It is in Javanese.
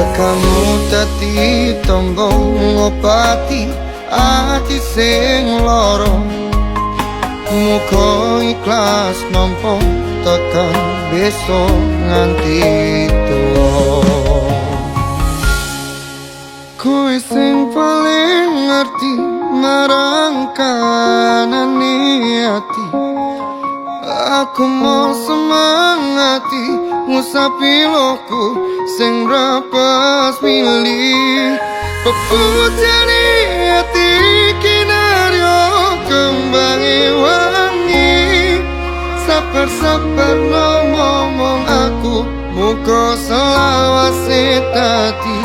Tekamu dadi tonggo ngobati ati sing lara. Muga ikhlas nampa tekan besok nganti tuwa. Kowe sing paling ngerti marang kanane ati. Aku mau semangati ngusapi loku sing rapas milih. Pepujane ati kinaryo kembange wangi. Sabar-sabar ngomong aku, muga selawase dadi.